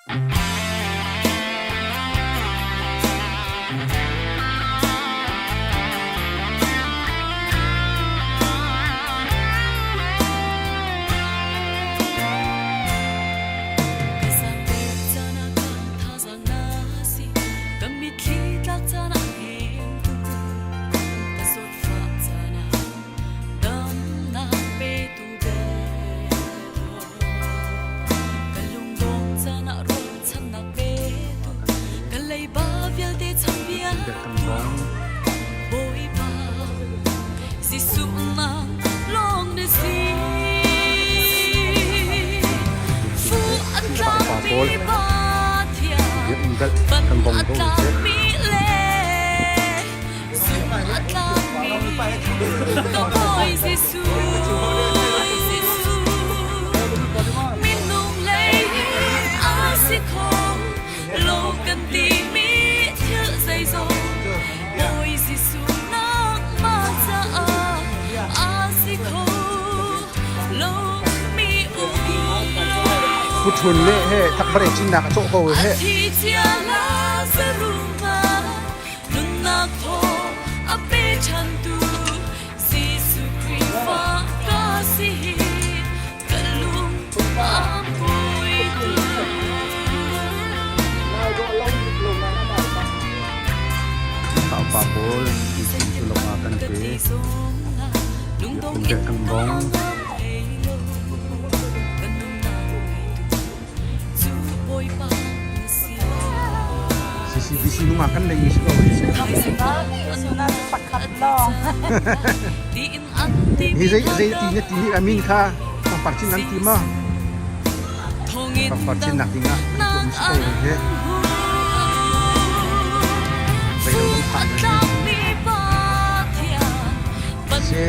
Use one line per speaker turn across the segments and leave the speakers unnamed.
Kan bong ko Puthun le he thakbare cinnak a cawh ko he. Pa pawl cu kan pe kan bong CCBC nungak kan nei mi si ko. Hi zei zei ti na ti ni amin kha pangpar chin nan ti ma? Pangpar chin nak ding ah an tuah mi si ko he. Zei lo kan phak Si.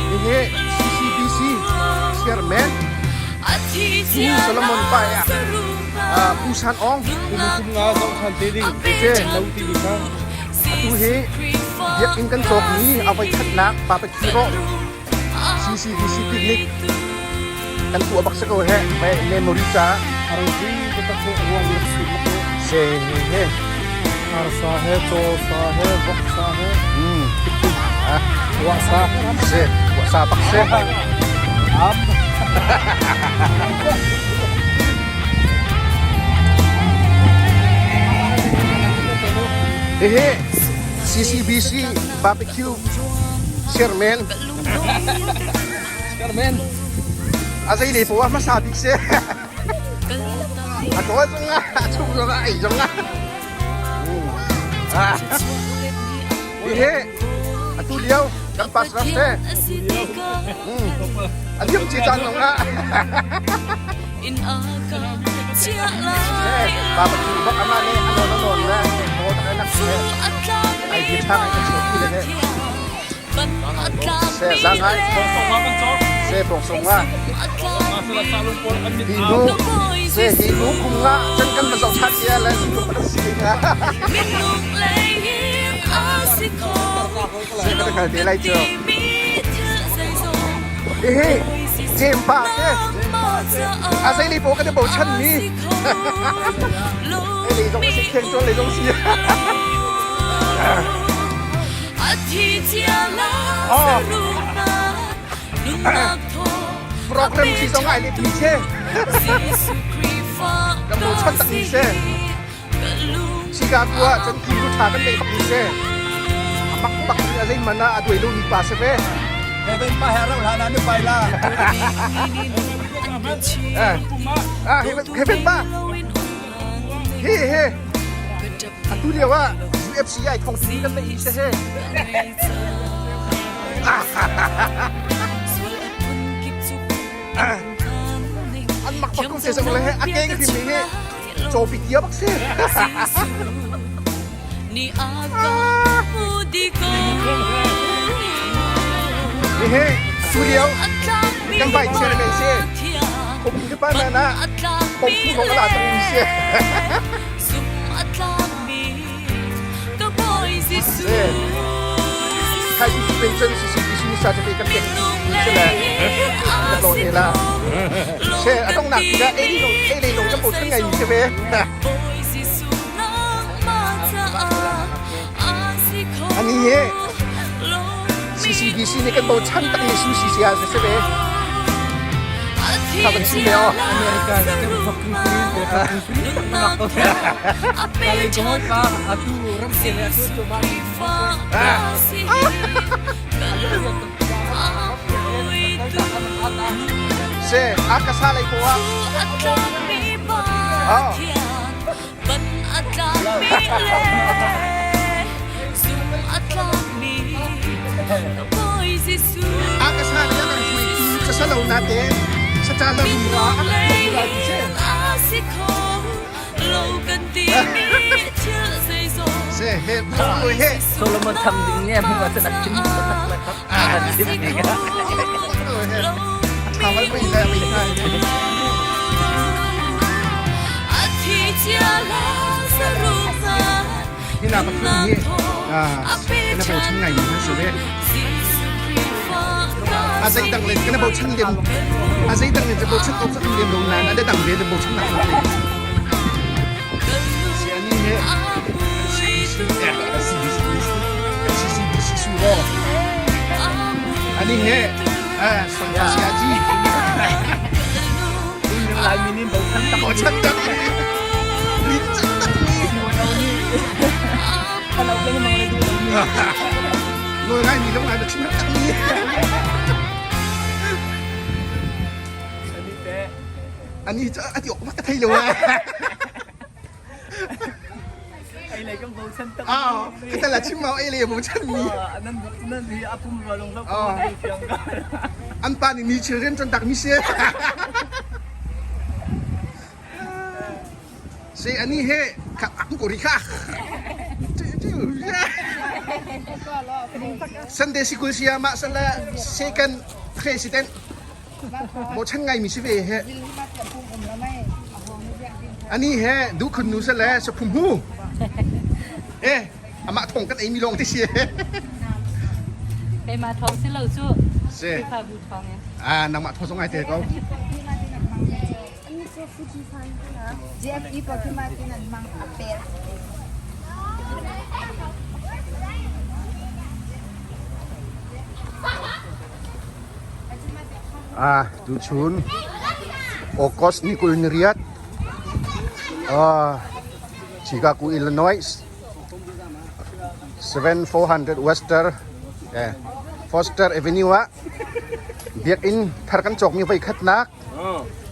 Hihi CCBC Chairman Pu Solomon Pai ah Pu San Aung
Kum nga zong than te ding lo ti mi kha
Atu hi biakinn kan cawkmi a voi khatnak barbecue rawh CCBC picnic kan tuah bak si ko he memory ca
Arsi te tak he ruang ni si mak
se he
arsa he chaw sa he vok sa he wa sa
se wa sa bak se
am
Hehe CCBC barbecue chairman
Chairman
a zei le poah hmasa bik si a tawl zong ah a chung zong ah ei zong ah Hihi atu lio kan pastor te a liam ci cang zong ah barbecue bak ama ne anon anon le mo tak nak se ai di thang ai ka chu le he se zang ai se pong song nga hi nu se hi nu kum nga chan kan ma zau chat ya le si ko si nga se ka khal te lai chu hi jem pa te a sei li po ka te bo chan mi ai li zong si khen chon li zong si Oh. Program si zong ai le pi che. Kan bo chan tak ni se. Sika ku ah chan ki lu tha kan nei bak ni se. Mak bak ni a zei man ah a duai lo ni pa se ve.
Heaven pa he rau hlan nu pai la.
Eh. Ah heaven heaven pa. He he. Atu lio ah UFC ai thong ti kan nei se he. An mak bak ko se se le he a keng hrim mi hi cawpi tia bak si. Hihi tu lio kan vai chairman si. Khuapi department ah pawngphu zong a la cang mi si. Khai pen cun CCTV sa cu kan pek si le kan lo te la. Se a dongnak tikah ei lo ei lei lo kan bochan ngai mi si ve. Ani hi CCBC nih kan bochan tak mi CCC ah si ve. Kha kan si ve aw.
America kan fucking free te fucking free tak nak to. Kalay ko pa atu ram se le atu to ma.
Se akasa lei ko ah. Oh. Akasa lei kan hui tu sa lo na te sa cha la ru ra Se he he
Solomon tham ding nge mu ka tak chim tak la kap dim ni ka.
Thawal pui le mi ngai. Hi na pathum hi kana bochan ngai mi si ve. A zei dang len kana bochan lem a zei dang len bochan awk cu lem lo nain a dang ve bochan nak lo. Si ani he CCBC su ro. Ani he Sia ji.
Lai mi nin bochan tak.
Bochan tak. Rin chan tak mi.
Kalau leng mang le du.
Ngồi ngay mi long ngai bak sim tak mi. Ani cu ati ok mak thei lo ah.
Ei lei kan bochan tak.
Ah, kita la chim mau ei lei bochan mi.
Nan nan hi apum walong lo ko fiang ka.
An pa nih ni children chan tak mi si. Si ani he ka ang ko ri kha. Sunday sikul siya ma sala second president Bochan ngaimi si ve he. Ani he dukhun nu se le saphum hu. Eh, amah thong kan ei mi lawng te si.
Keimah thawng si lo cu.
Si.
Khrihfabu thawng in.
Ah, nangmah thawng zong ai te ko.
GFE Pokemon nan mang apel.
Ah, tuchun August ni 28 ah Chicago, Illinois 7400 Wester eh, Foster Avenue ah biakinn thar kan cawkmi voi khatnak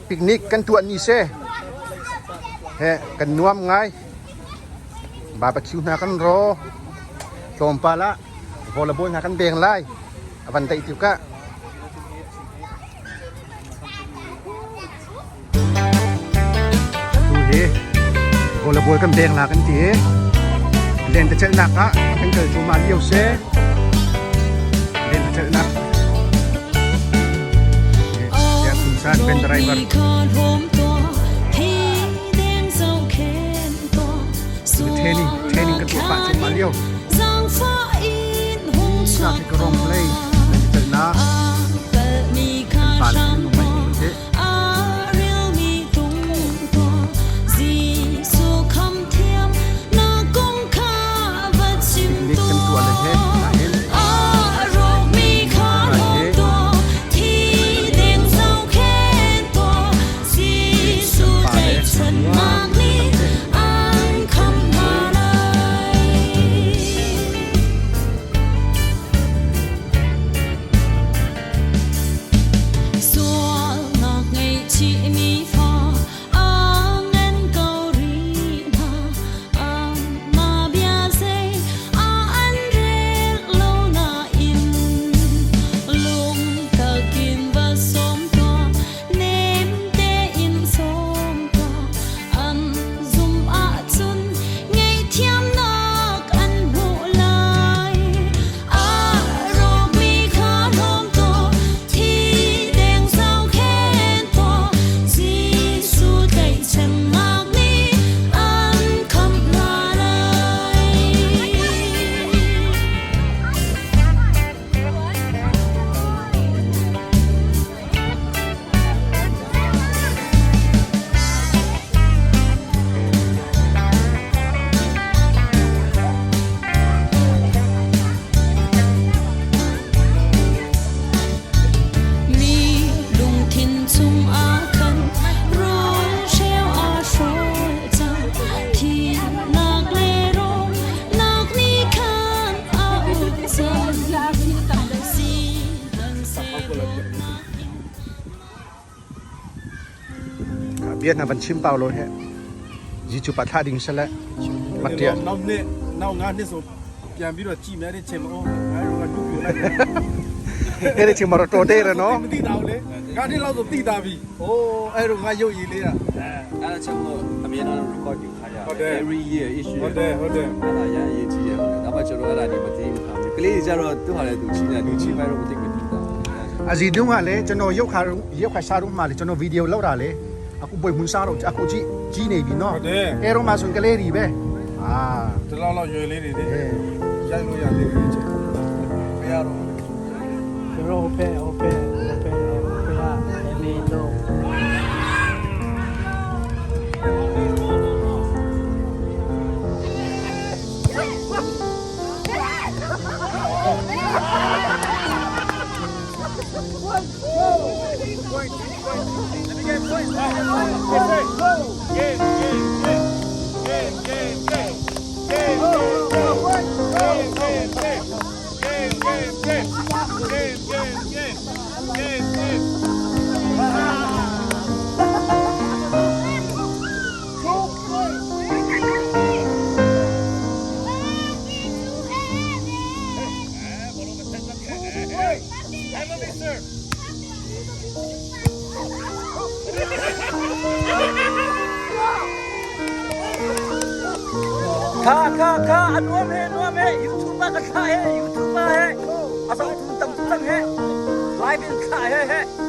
picnic kan tuah ni se he kan nuam ngai barbecue hna kan ro tlawmpal ah volleyball hna kan beng lai a van daih tikah tu hi volleyball kan beng la kan ti lentecelhnak ah kan kal cuahmah lio si lentecelhnak San Ben driver training training kan tuah pah cuahmah lio Traffic rong play lentecelhnak kan pa le kan nung mai Picnic kan tuah le he nain Bia hna van chim pau lo he. Ji chu pa thla ding sale. Matia.
နောက်နှစ်နောက်9နှစ်ဆိုပြန်ပြီးတော့ကြည်များတဲ့ချိန်မှာအော်ငါတို့ကတူပြလိုက်
အဲ့ဒီချိန်မှာတော့တော်တယ်ရနော်
မသိတာဘူးလေငါဒီလောက်ဆိုသိတာပြီ။အိုးအဲ့တော့ငါရုပ်ရည်လေးอ่ะ
အဲ့ဒါချက်လို့အမြဲတမ်း record ယူထားရတယ် every year each year
ဟုတ်တယ်ဟုတ်တယ်
အဲ့ဒါရအရေးကြီးတယ်ဒါမှကျွန်တော်အဲ့ဒါဒီမသိဘူးခါမျိုးကလေးကြတော့သူ့ဟာလည်းသူချင်းတယ်လူချင်းပိုင်းတော့မသိမသိတာ
အစီတုံးကလည်းကျွန်တော်ရုပ်ခါရုပ်ခါစားတော့မှလေကျွန်တော်ဗီဒီယိုလောက်တာလေအခုပွေမှုစားတော့အခုကြည့်ကြီးနေပြီနော်အဲ့တော့မှဆိုကလေးတွေပဲအာ
ဒီလောက်လောက်ရွယ်လေးတွေလေရိုက်လို့ရသေးတယ်ချက်မရတော့
ကျွန်တော်ဟိုဖဲဟိုဖဲဟိုဖဲဟိုဖဲအလီတော့ ခါခါခါအနွမ်းဟဲနွမ်းဟဲ YouTube ကခါဟဲ YouTube ဟဲအဆောင်တမ်တမ်ဟဲ live in ခါဟဲဟဲ
ဟ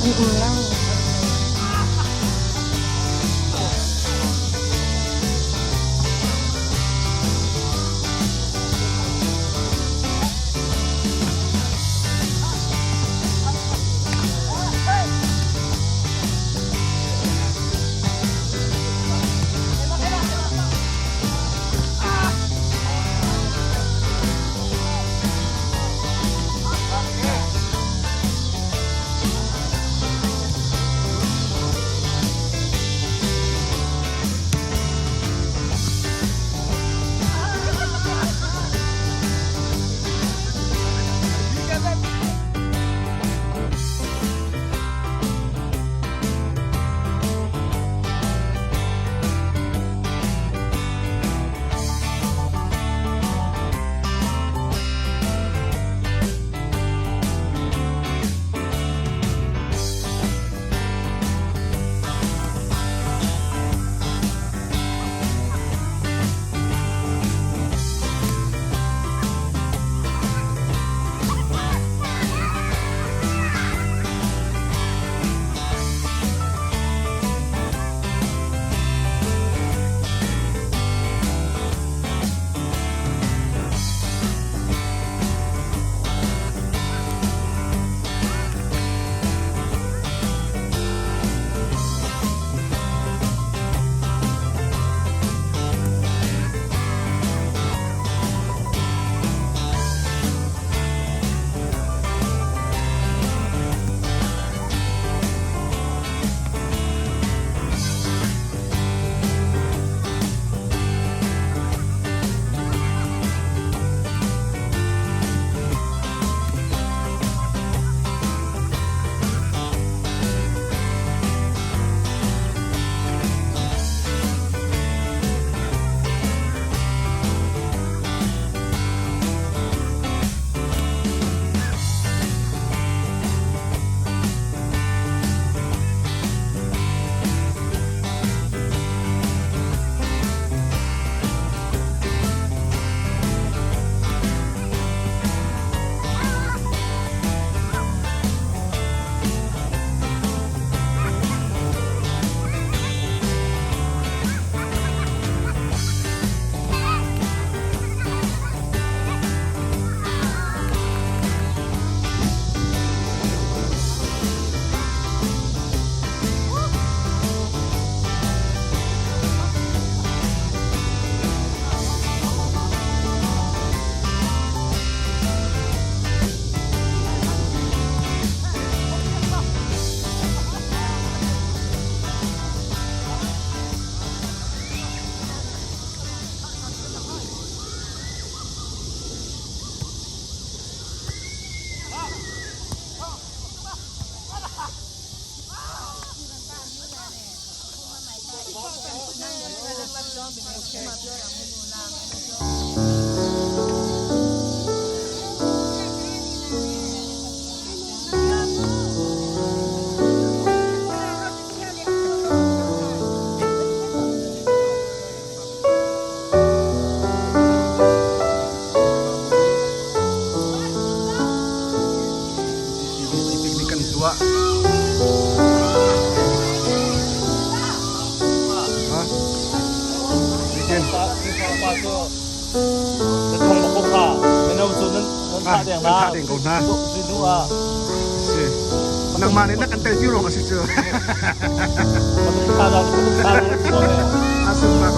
An um lo.
Picnic kan tuah. Ha? Weekend. Ah, nan tha deng ko hna. Si. Nangmah nih na kan tel pi ruang a si cu. Asung bak.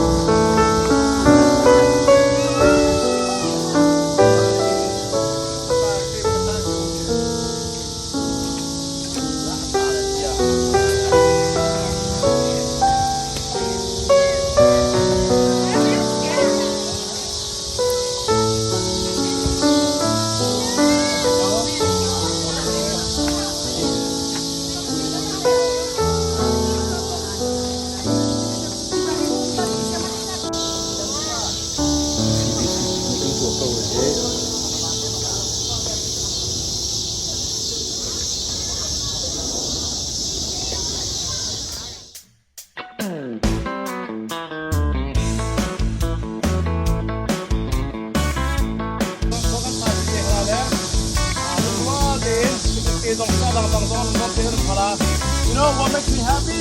know what makes me happy?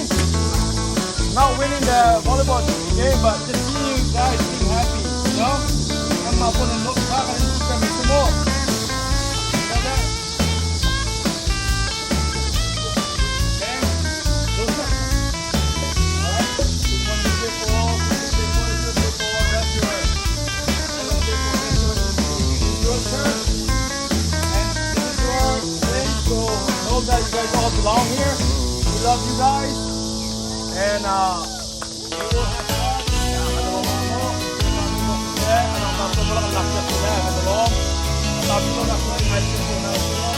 Not winning the volleyball game, but just seeing you guys being happy. You know? I'm not gonna look back and look at me some more. You know that? Okay? Look up. Alright? One, two, three, four, two, three, four, two, three, four. That's your. One, two, three, four, that's your. Your turn. And this is your place, so know that you guys all belong here. We love you guys. And we will have fun.